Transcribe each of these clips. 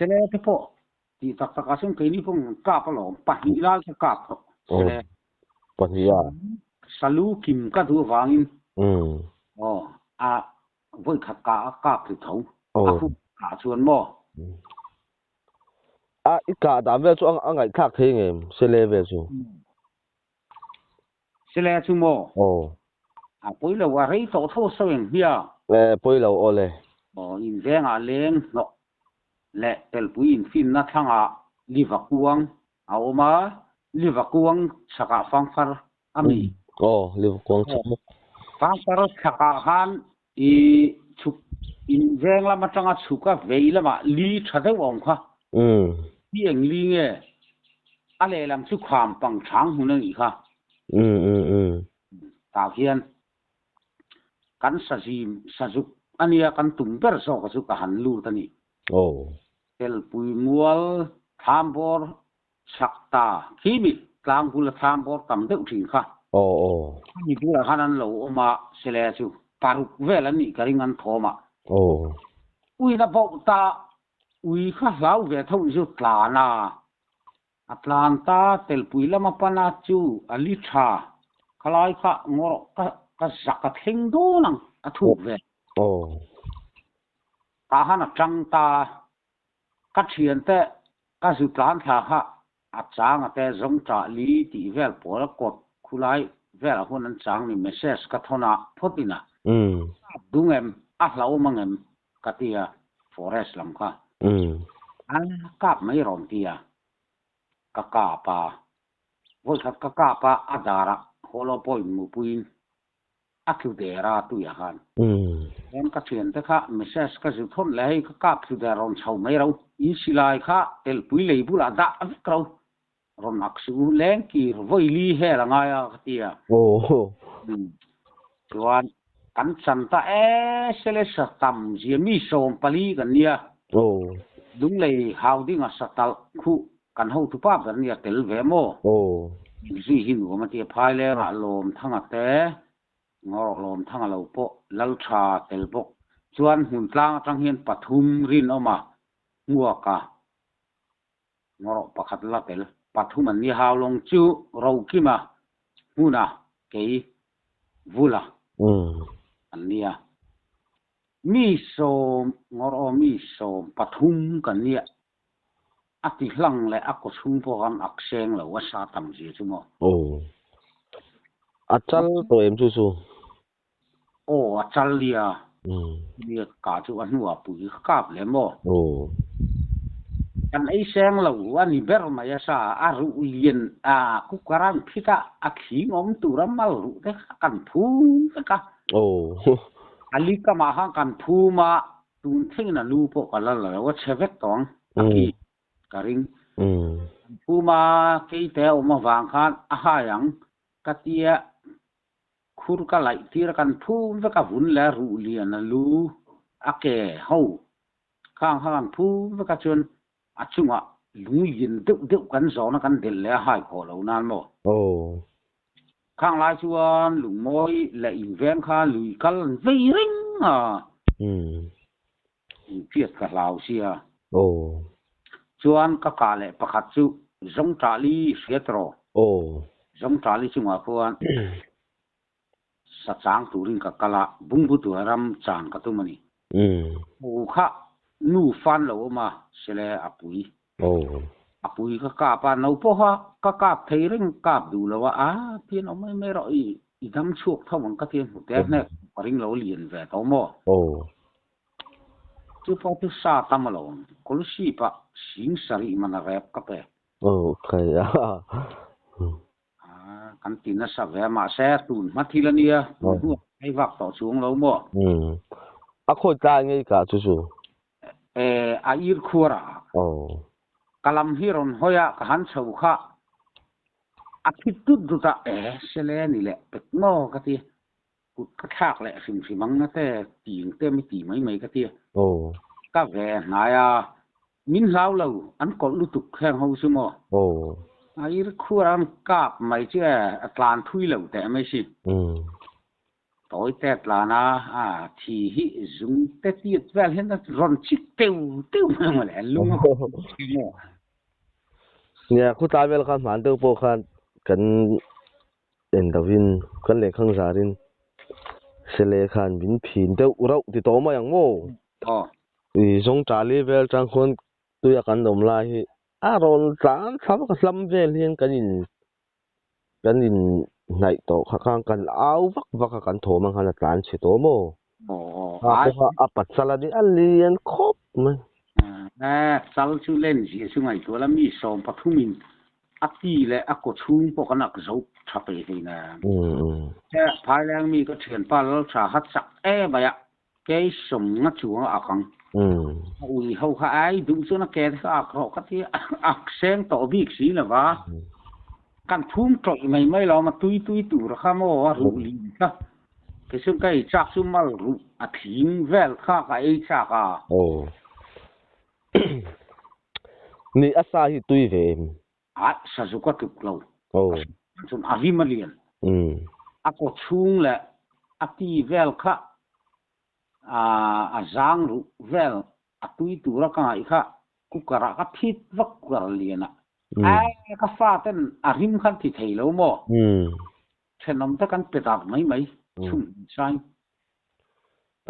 Sele te pawh tih tak takah chuan keini pawh an kap alawm, pahnih lai ka kap tawh sele. Pahnih a? Salu kim ka duh avangin aw a vawi khat ka a kap ri tho a hun ah chuan maw? A i kah dan vel chu a ngaihthlak thei ngem sele vel chu? Sele chu maw? Aw. A pawi lo, a rei tawh tho so eng hia? E, pawi lo aw le. Aw, invengah leng hnawk leh telpui infinna thlangah liva kuang a awm a, liva kuang chhakah fangfar a mi? Aw, liva kuang chhak bawk. Fangfar chhakah khan i chhuk inveng lam atanga chhuk a vei lamah li tha deuh a awm kha. Hi eng li nge? A lehlam chu kham pang chang hmun a nih kha. Tah hian kan sazim sazuk a nia kan tum ber zawk a chu ka han lut a ni. Telpui mual thlam bawr chhak ta khi mi tlang bula thlam bawr tam deuh thin kha. Khami bulah khan an lo awm a, sele chu paruk vel an nih ka ring an thawm a. Uina bauh ta ui kha hlau ve tho chu tlan a. A tlan ta telpui lama pana chu a li tha khalai kha ngawrh ka ka zak a thleng dawn ang a thuk ve. Tah han a tang ta ka thiante ka zu tlan thla kha a chang a te zawng tah li tih vel pawl a kawt khulai velah hun an chang ni message ka thawn a phawt in a dung em a hlauhawm ang em ka ti a forest lam kha a kap mai rawn ti a ka kap a vawikhat ka kap a a darah hollow point mupuiin a tlu der a tuiah khan chuan ka thiante kha message ka zu thawn leh hei ka kap tlu der rawn chho mai ro in silai kha telpui lei bulah dah vek ro rawn ak suh u leng kir vawi li hel a ngai a ka ti a chuan kan chan ta e sele sa tam zia mi 14 kan nia lunglei hau dinga sa talh khuh kan hotu pa ber nia tel ve maw zui hi nuam a ti a phai lengah lawm thanga te ngawrh lawm thanga lo pawh lal tha tel bawk chuan hmun tlang atang hian pathum rinawm a hmuak a. Ngawrh pakhat la tel pathum an ni hau lawng chu Rokima hmuna kei Vula an nia. Mi sawm ngawrh aw mi 13 kan nia. A ti hlang leh a kaw chhung pawh khan ak seng lo a sa tam zia chu maw. Aw. A chal tawh em chu chu? Aw a chal nia. Nia ka chu a hnuah pui ka kap leh maw? Kan ei seng lo a ni ber mai a sa a ruh lian a cooker a an phit a a thling awm tur a mal ruh te kha kan phum vek a. A li kamah khan kan phum a tun thlengin a lu pawh ka la la lo a chhe vek tawh ang a ki ka ring. Kan phum a keite a awm avang khan a hai ang ka tia Khur ka laih tir a kan phum vek a vun leh a ruh lian a lu a ke ho khang kha kan phum vek a chuan a chungah lung lian deuh deuh kan zawn a kan delh leh a hai khawh lo nan maw? Khang lai chuan lungmawi leh inveng kha lui kal an vei reng a. Inhriat ka hlau sia. Chuan ka kah leh pakhat chu zawng ṭahli hriat rawh. Zawng ṭahli chungah khuan sa chang turin ka kal a, bungbu tura ram chan ka tum a ni. Pu kha nu fan lo awm a, sele a pui. A pui ka kap a, no pawha ka kap thei reng kap duh lo a, a pian awm mai mai rawh i i dam chhuak tho ang ka ti a, hmu te hnek ka ring lo lian ve tawh maw? Chu pawh chu sa tam a lo ang, Kolasib ah sing sarih man a rep ka pe. Kan ti nasa ve a, mahse tun hma thil a nia, tun hnu ah hei vak tawh chuang lo maw? A khawi tlai ngei ka chu chu? A ir khuar a. Ka lam hi rawn hawi a, ka han chho kha a thi tut tut a, e sele ni leh pek maw ka ti. Kut ka thlak leh hrim hrim ang na te ting te mi ti mai mai ka ti. Ka ve hnai a, min hlau lo, an kawlh lutuk heng ho chu maw. A ir khuar an kap mai chu e, a tlan thui lo teh mai si. Tawi te tlan a, a thi hi zung te tiat vel hian a rawn chik teu teu mai maw le, lung a kawm thin maw. Nia, khutlai vel khan hman deuh pawh khan kan en lovin kan lehkhang zarin sele khan min phin deuh rauh ti tawh mai ang maw? Aw. I zawng tali vel tang khuan tuia kan awm lai hi a rawn tlan thla vak a, hlam vel hian kan in Kan in hnaih tawh kha khan kan au vak vak a, kan thawm ang khan a tlan chhe tawh maw? A pawh a pachal a ni a lian khawp mai. Chal chu len zia chu ngaihtuah la mi 13 in a ti leh a kaw chhung pawh kan ak zo tha pe thei na. Phaileng mi ka thianpa Laltha kha chak em mai a, kei 50 chuang a ak ang. A ui ho kha ai duh chuan a ke te kha ak rawh ka ti a, ak seng tawh bik si lo va. Kan phum tawih mai mai lo a tui tui tur kha maw a ruh lin kha. Kei chuan ka ei chak chu mal ruh a thing vel kha ka ei chak a. Aw. Ni a sa hi tui ve em? A sazuk a tluk lo. Aw. Chuan a rim a lian. A kaw chhung leh a ti vel kha a zang ruh vel a tui tura ka ngaih kha cooker ah ka phit vak cooker lian ah. Ai ka fa ten a rim khan ti thei lo maw? Thenawm te kan pe dak mai mai chhung hmun sai.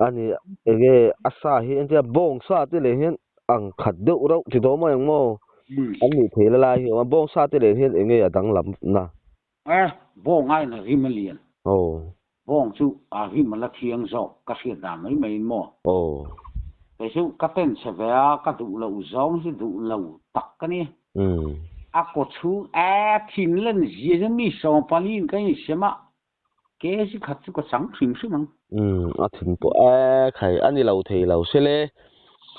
Ani enge a sa hi entia bawng sa te leh hian ang khat deuh reuh ti dawn mai ang maw? An nih thei la lai hi a awm a, bawng sa te leh hian enge a danglam na? E, bawng aiin a rim a lian. Aw. Bawng chu a rim a la thiang zawk ka hriat dan mai mai in maw? Aw. Kei chu ka ten che ve a, ka duh loh zawng hi duh lo tak ka ni. A kaw chhung e thin len zia chu mi 14 in ka insem a, ke chi khat chu ka chang hrim hrim ang. A thin pawh e khai a ni lo thei lo sele,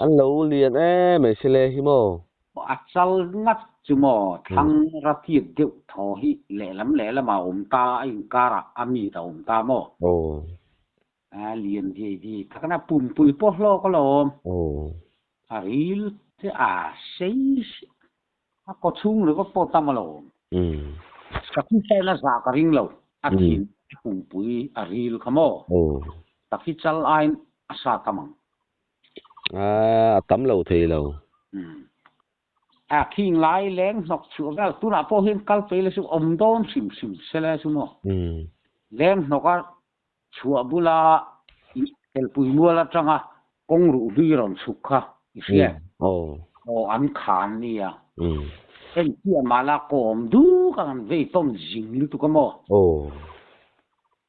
an lo lian em mai sele hi maw? A chal ngat chu maw thlang ra tiat deuh thaw hi lehlam lehlamah a awm ta a inkarah a mi ta awm ta maw? Aw. A lian viai viai tak a pumpui pawh hlawk alawm. Aw. A ril te a sei a kaw chhung ringawt pawh tam alawm. Sakhi sain a zah ka ring lo. A thin a pumpui a ril kha maw? Aw. Sakhi chal aiin a sa tam ang. A tam lo thei lo. A khing lai leng hnawk chhuah vel tunah pawh hian kal phei la chu awm dawn hrim hrim se le chu maw? Leng hnawka Chhuah bula Kelpui mual atanga kawng ruh hlui rawn chhuk kha i hria em? Aw, an khan nia. Heng chiah mah la kawm duk ang an vei tawn zing lutuk a maw?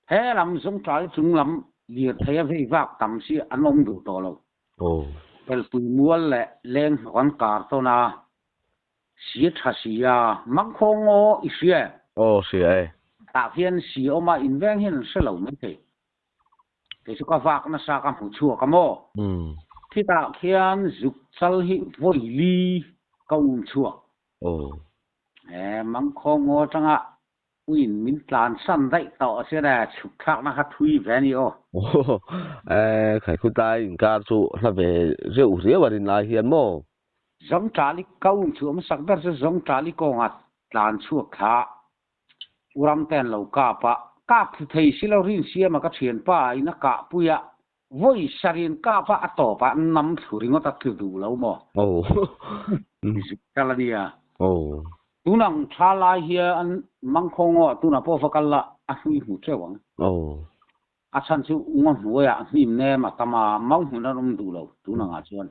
He lam zawngṭai chung lam lirthei a vei vak tam si an awm duh tawh lo. Kelpui mual leh leng hnawk an kar tawn a, Sia tha sia, mangkhawng aw i hria em? Aw hria e. Tah hian sia awm a, in veng hian an hre lo mai thei. Kei chu ka vak nasa ka hmu chhuak a maw? Khitah khian zuk chal hi vawi li ka um chhuak. Aw. E, mangkhawng aw atanga Uiin min tlan san daih tawh a sia chhuk thlakna kha thui ve a ni aw. Aw, e, khai khutlai inkar chu hla ve reuh riau a rin lai hian maw? Zawngṭali ka um chu awm sak ber chu Zawngṭali kawnga tlan chhuak thla u ram te an lo kap a, kap thlu thei si lo rin siama ka thianpa in a kah pui a, vawi sarin kap a a tawp ah nam thlu ringawt a tlu duh lo maw? Aw. Zuk tal a nia. Aw. Tunang tha lai hian mangkhawng aw tunah pawh va kal la a hlui hmu teuh ang. Aw. A chhan chu ngaw hnuaiah hnim nem a tam a, mau hmun an awm duh lo tun angah chuan.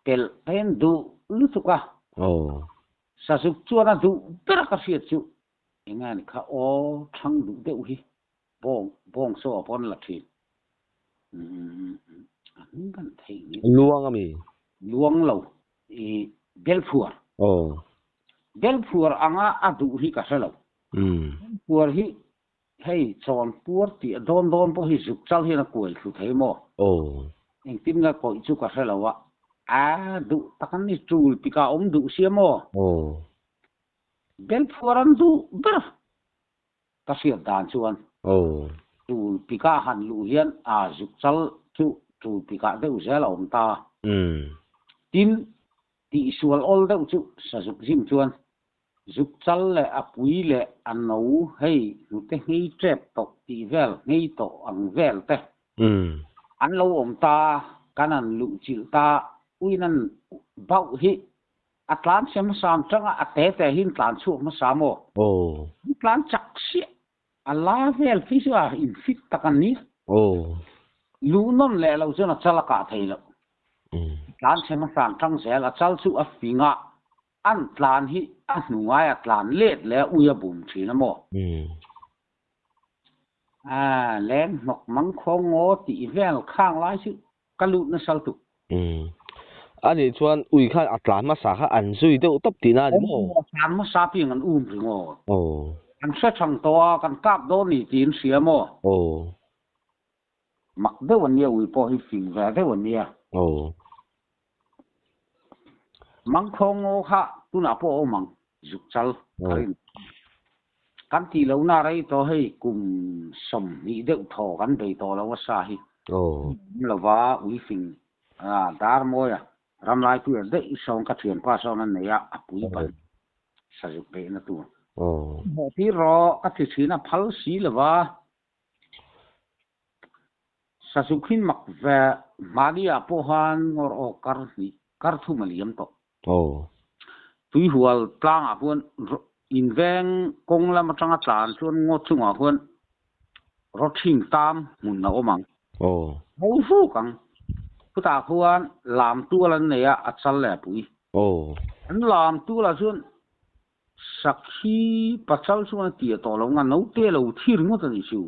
Pelh pen duh lutuk a. Sazuk chuan a duh ber a ka hriat chu eng nge ni kha aw thlang duh deuh hi bawng bawng saw a pawn la thin. A hming kan thei nge. Luang a mi? Luang lo i Belphuar. Belphuar anga a duh hi ka hre lo. Belphuar hi Hei chawn puar tih a dawn dawn pawh hi zuk chal hian a kuai thlu thei maw? Aw. Engtin nge kawih chu ka hre lo a. A duh tak an ni tul tikah awm duh sia maw? Aw. Bel phuar an duh ber ka hriat dan chuan. Aw. Tul tikah han luh hian a zuk chal chu tul tikah deuh zel a awm ta. Umm. Tin, tihsual awl deuh chu sazuk zim chuan. Zuk chal leh a pui leh a no hei hnute nghei tep tawh tih vel nghei tawh ang vel te an lo awm ta, kan an luh chilh ta, uin an bauh hi a tlan chhe hmasa ang tanga a te te hi an tlan chhuak hmasa maw? An tlan chak siah a la vel phei chu a in fit tak an ni. Luh nawn leh lo chuan a chal a kah thei loh. Tlan chhe hmasa ang tang zel a chal chu a fing a, an tlan hi a hnu ngai a tlan let leh a ui a bum thin a maw? A leng hnawk mang khawng ngaw tih vel khang lai chu ka lut nasal tuk. A nih chuan ui khan a tlan hmasa kha an zui deuh tawp tihna a ni maw? A tlan hmasa piang an um ringawt. Kan hre thang tawh a, kan kap dawn ni tiin hria maw? Mak deuh an nia, ui pawh hi fing ve deuh an nia. Mangkhawng ngaw kha tunah pawh a awm ang, zuk chal ka rin. Kan tih lohna rei tawh hei kum 20 deuh thaw kan bei tawh lo a sa hi. Awm lova ui fing dar mawi a, ram lai puia daih sawn ka thianpa sawn a nei a, a pui pan sazuk beihna tur. Hmuh tir rawh ka ti thin a phal si lova. Sazuk hi mak ve mahniah pawh han ngawr aw kar hnih kar thum a liam tawh. Tuihual tlangah khuan inveng kawng lam atanga tlan chuan ngaw chungah khuan rawthing tam hmun a awm ang. Ho fuk ang. Chutah khuan lam tual an nei a, a chal leh a pui. An lam tualah chuan Sakhi pachal chuan a tia tawh lo nga naute lo thi ringawt a nih chu.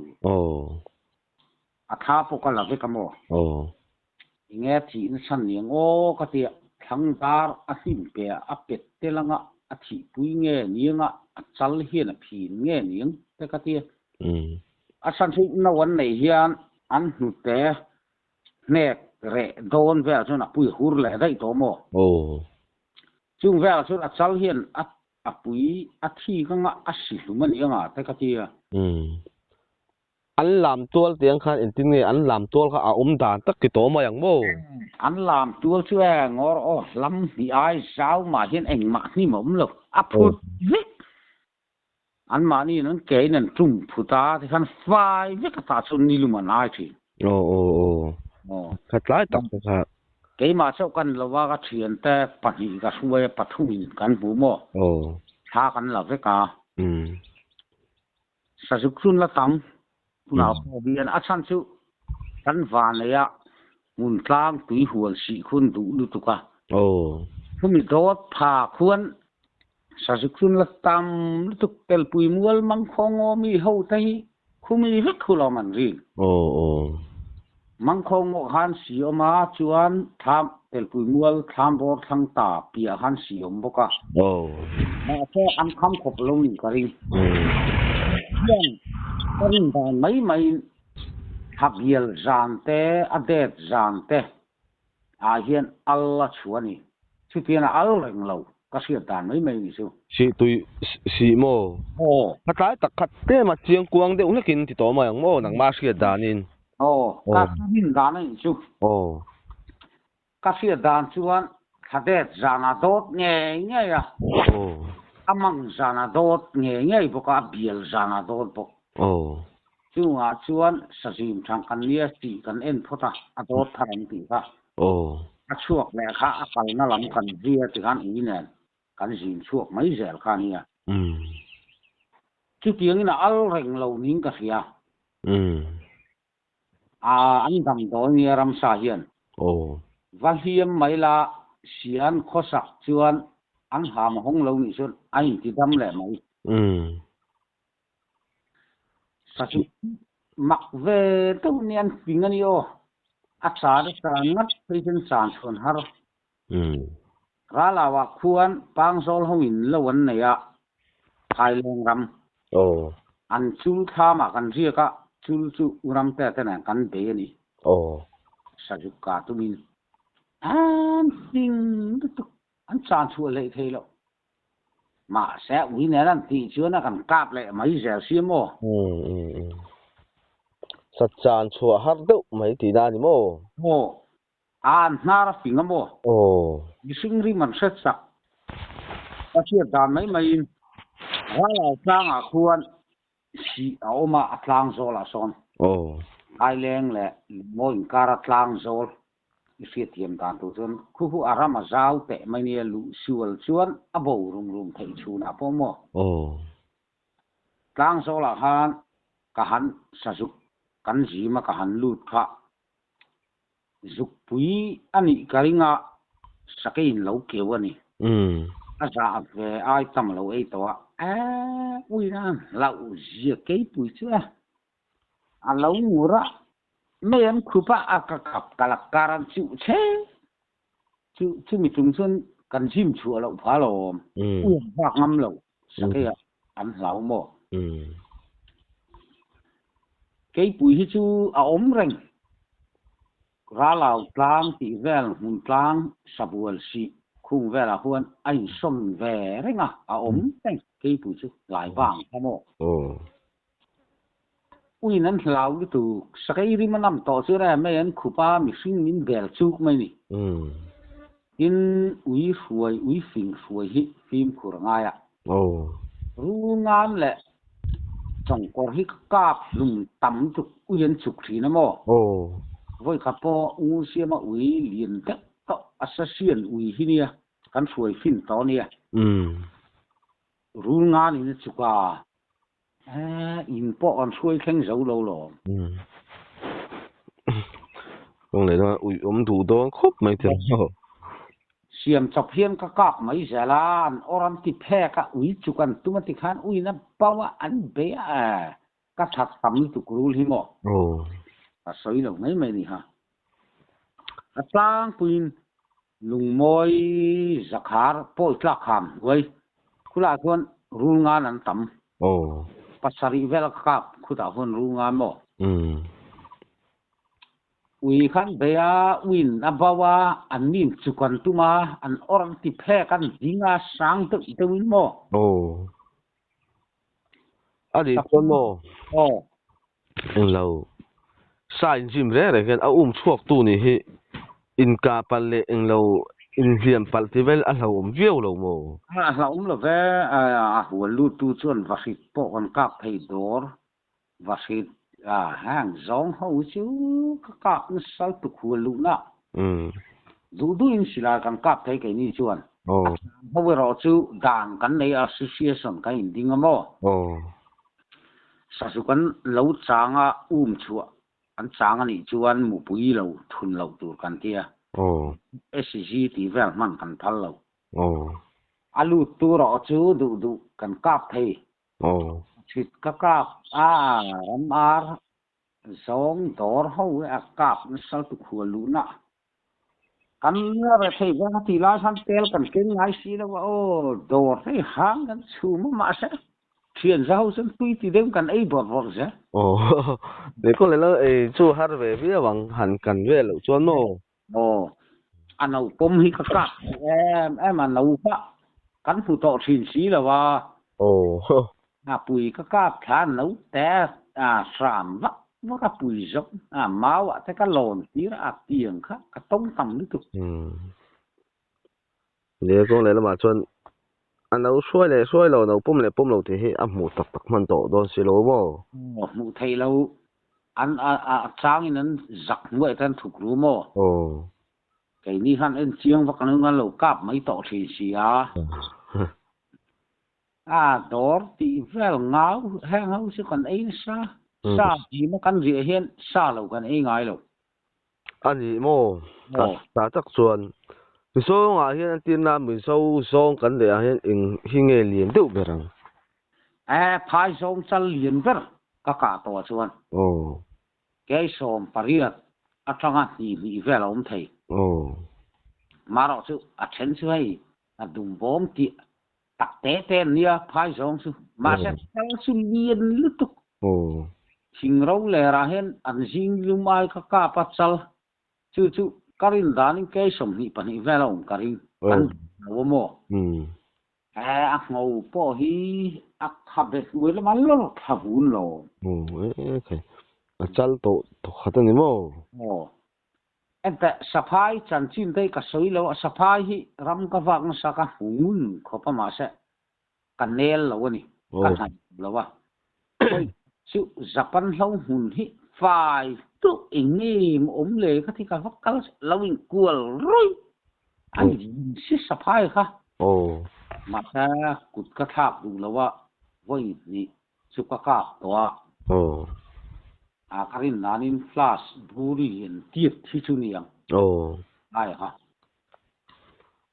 A thla pawh ka la vek a maw? Enge a thih nachhan ni ang aw ka tia thlang dar a hlim pe a, a pet tel anga a thihpui nge ni anga a chal hian a phin nge ni ang te ka tia. A chhan chu no an neih hian an hnute hnek reh dawn velah chuan a pui hur leh daih tawh maw? Chung velah chuan a chal hian a a pui a thik anga a si hlum a ni anga te ka ti a. An lam tual te ang khan engtin nge an lam tual kha a awm dan tak ki tawh mai ang maw? An lam tual chu e ngawr aw lam hnih ai zau mah hian engmah hnim a awm lo, a phut vek. Anmahniin an kein an tum phut a, tikhan fai vek a tah chuan nilum an ai thin. Aw aw aw. Aw. Kha tlai tak te kha. Keimah chauh kan lo a, ka thiante pahnih ka hruai a, pathumin kan hmu maw? Aw. Thla kan la vek a. Sazuk chun la tam tunah pawh hian a chhan chu kan vanei a hmun tlang tui hual sih khun duh lutuk a. Chumi dawt pha khuan sazuk chun la tam lutuk telpui mual mangkhawng ngaw mi ho te hi khumi vek khu lawm an rin. Mangkhawng ngaw khan si awm a chuan thlam telpui mual thlam bawr thlang ta piah khan si awm bawk a. Mahse an kham khawp lo nih ka ring. Hian ka rin dan mai maiin thla bial zan te a det zan te ah hian al a chhuah a ni. Chutiang a al reng lo ka hriat dan mai mai ni chu. Sih tui sih maw? Aw. Ka tlai tak khat tlem a chiang kuang deuh hlekin ti tawh mai ang maw nangmah hriat danin. Aw, ka rin dan a nih chu. Aw. Ka hriat dan chuan thladet zana dawt ngei ngei a, a mang zana dawt ngei ngei bawk a, a bial zana dawt bawk. Chungah chuan sazim thang kan nia tih kan en phawt a, a dawt thar ang tih kha. A chhuak leh kha a kalna lam kan zia ti khan ui nen kan zin chhuak mai zel kha a nia. Chutiangin a al reng lo niin ka hria. A an damdawi nia ramsa hian. Va hliam mai la sian khawsak chuan an ham hawng lo nih chuan a inti dam leh mai. Sachu mak ve deuh nia an fing a ni aw. A chan a chan ngat phei chuan chan chhuan har. Ralauah khuan Pangzawl ho in lo an nei a, Phaileng ram. An chul thlamah kan riak a, chul chu u ramte te nen kan bei a ni. Sazuk ka tumin an fing lutuk, an chan chhuah hleih thei loh. Mahse ui nen an tih chuan a kan kap leh mai zel si maw? Sa chan chhuah har deuh mai tihna a ni maw? Aw, A an hnar a fing a maw? Aw. Mihring rim an hre chak. Ka hriat dan mai maiin. Ralai tlangah khuan sih a awm a, a tlang zawlah sawn. Aw. Laileng leh Lungmawi inkara tlang zawl i hriatthiam dan tur chuan khu khu a ram a zau teh mai nia, luh sual chuan a bo rum rum theih chhunah pawh maw? Aw. Tlang zawlah khan ka han sazuk kan zim a ka han lut kha Zukpui a nih ka ring a, sakei in lo keu a ni. A zah ve ai tam lo ei tawh a, eh uina hlauh zia keipui chu e. A lo ngur a, mei an khup a, a ka kap ka la kar an chuh che. Chu chumi chung chuan kan gym chhuah loh phah alawm. Ui an vak ngam lo, sakei ah an hlau maw? Keipui hi chu a awm reng. Ralau tlang tih vel hmun tlang sabual sih khung velah huan a insawn ve reng a, a awm reng keipui chu lai vang kha maw? Uiin an hlau lutuk, sakei rim a nam tawh chu rem mai an khup a, mihring min bel chuk mai ni. Tin, ui hruai, ui fing hruai hi fimkhur a ngai a. Rul ngan leh chawngkawr hi ka kap hlum tam lutuk, ui an chuk thin a maw? Vawi khat pawh ngur siama ui lian deuh tawh assasian ui hi nia kan hruai fin tawh nia. Rul nganin a chuk a. In pawh an hruai thleng zo lo lawm. Kawng leh dawn ui awm duh dawn khawp mai thei ang. Siam chawp hian ka kap mai zel a, an awr an ti phek a, ui chuk an tum a ti khan uiin a bauh a, an bei a, ka that tam lutuk rul hi maw? Ka sawi lo mai mai ni ha. A tlangpuiin lungmawi zakhar pawi tlak kham hnuai khulah chuan rul ngan an tam. Pasarih vel a kap khutah huan rul ngan maw? Ui khan bei a, uiin a bauh a, an nin chuk an tum a, an awr an ti phek an ding a, sang deuh deuhin maw? A nih chuan maw? Englo sa in gym reng reng hian a um chhuak tu nih hi inkah palh leh englo inhliam palh ti vel a hlauhawm viau lo maw? A hlauhawm lo ve, a hual lut tu chuan vahrit pawh kan kap thei dawr, vahrit heng zawng ho chu ka kap nasa lutuk hual luhna duh duh in silai kan kap thei keini chuan a thiam ho erawh chu dan kan nei association kan inding a maw? Sazu kan lo chang a, um chhuah an chang a nih chuan mupui lo thun loh tur kan ti a. SG tih vel hman kan phal lo. A lut tur erawh chu duh duh kan kap thei. Chhit ka kap a, ram ar zawng dawr ho hi a kap nasa lutuk hual luhna. Kan la re thei vek a tih lai khan tel kan keng ngai si lo a aw, dawr hei hang kan chhum a mahse thian za ho chuan tui ti deuhin kan ei bawrh bawrh zel. Aw, leh kawng leh lo ei chu har ve viau ang han kan ve loh chuan maw? Aw, a no pawm hi ka kap duh em em a, no kha kan hmu tawh thin si lo a. Aw. A pui ka kap thla an lo te a hram vak vak a pui zawng a mau ah te ka lawn tir a tiang kha ka tawng tam lutuk. Umm. Leh kawng leh lamah chuan a lo hruai leh hruai lo, no pawm leh pawm lo tih hi a hmuh tak tak hman tawh dawn si lo maw? Aw hmuh theih lo an a changin an zak hnuai te an thuk ru maw? Aw. Keini khan en chiang vak an lo kap mai tawh thin si a. A dawr tih vel ngau heng ho chu kan ei nasa. Sa dim a kan riah hian sa lo kan ei ngai lo. A nih maw? Ta tak chuan Mizawngah hian an tirna Mizo zawng kan leh ah hian eng hi nge lian deuh ber ang? E, phai zawng chal lian ber ka kah tawh ah chuan. Aw. Keisawm pariat atanga hnih hnih vel a awm thei. Aw. Marawh chu a then chu hei a dum bawm tih Tak te te an nia phai zawng chu. Mahse kal chu lian lutuk. Thing ro lerah hian an zing lum ai kha kap a chal. Chu chu ka rin danin kei 22 vel a awm ka ring. Kan lo a maw? He a ngho pawh hi a kha be hnuai lamah lawr thla vun lo. A chal tawh khat a ni maw? Aw. Enteh, Saphai chanchin te hi ka sawi lo a, Saphai hi ram ka vak nasa ka hmu ngun khawp a mahse ka nel lo a ni. Ka hnaih lo a. Oi chu Japan hlo hmun hi fai tu eng nge maw awm le ka ti ka va kal lo in kual ruih a ni si saphai kha. Mahse kut ka thlak duh lo a, vawi hnih chu ka kap tawh a. A ka rin nanin flash buri an tiat hi chu niang. Ai kha.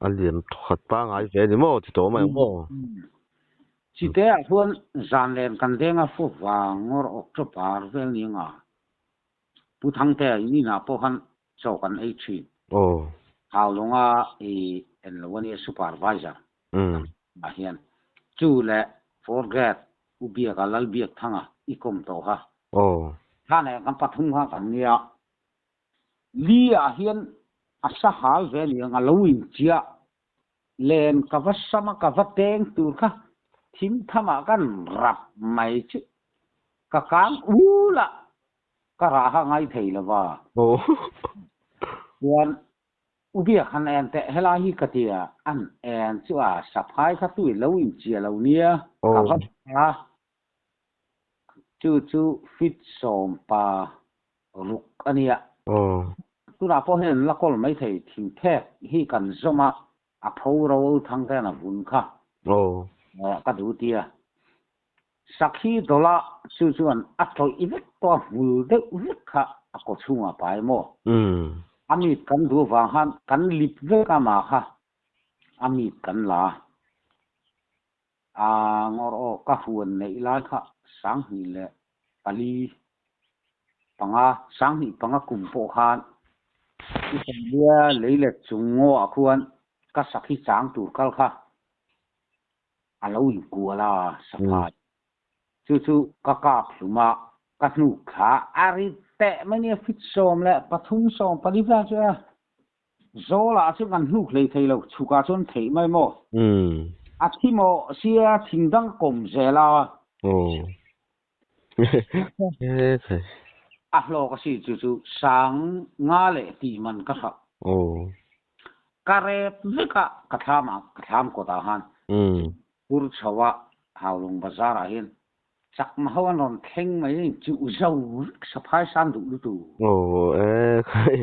A lian khat pangai ve ni maw ti tawh mai ang maw? Chite ah chuan zan len kan veng a fu vang ngawr October vel ni anga Pu Thangtea in inah pawh khan chaw kan ei thin. Haulonga i en lo a nia supervisor ah hian chu leh fourth grade U Biaka Lalbiakthanga i kawm tawh kha. Thla nen kan pathum kha kan nia. Li ah hian a sa hal ve niang a lo inchiah len ka va sam a ka va teng tur kha thim tham ah kan rap mai chu ka kang ul a ka rah kha ngai thei lo va. Chuan U Biak han en teh helai hi ka ti a, an en chu a saphai kha tui lo inchiah lo nia ka va a. Chu chu fit sawmpa ruk a nia. Tunah pawh hian la kawl mai thei thingphek hi kan zawm a, a pho ro thang te hian a vun kha ka duh tia. Sakhi dawla chu chuan a tawih vek tawh a hmul deuh vek kha a kaw chhungah pai maw? A mit kan duh avang khan kan lip vek a mah kha a mit kan la. A ngawr aw ka huan neih lai kha sanghnih leh pali panga sanghnih panga kum pawh khan i Sanlia lei let chung ngaw ah khuan ka sakhi chang tur kal kha a lo inkual a saphai chu chu ka kap hlum a ka hnuk thla a ri teh mai nia fit 13 14 vel chu a Zawlah chu kan hnuk hlei thei lo, chhukah chuan theih mai maw? A thi maw sia thing dang kawm zel a. A hlawk a si chu chu sang nga leh tih man ka hralh. Ka rep vek a ka thlam ah ka thlam kawt ah khan pur chho a Haulawng bazar ah hian Chakma ho an rawn thleng mai a ni, chu zo vek saphai san duh lutu. Aw e khai.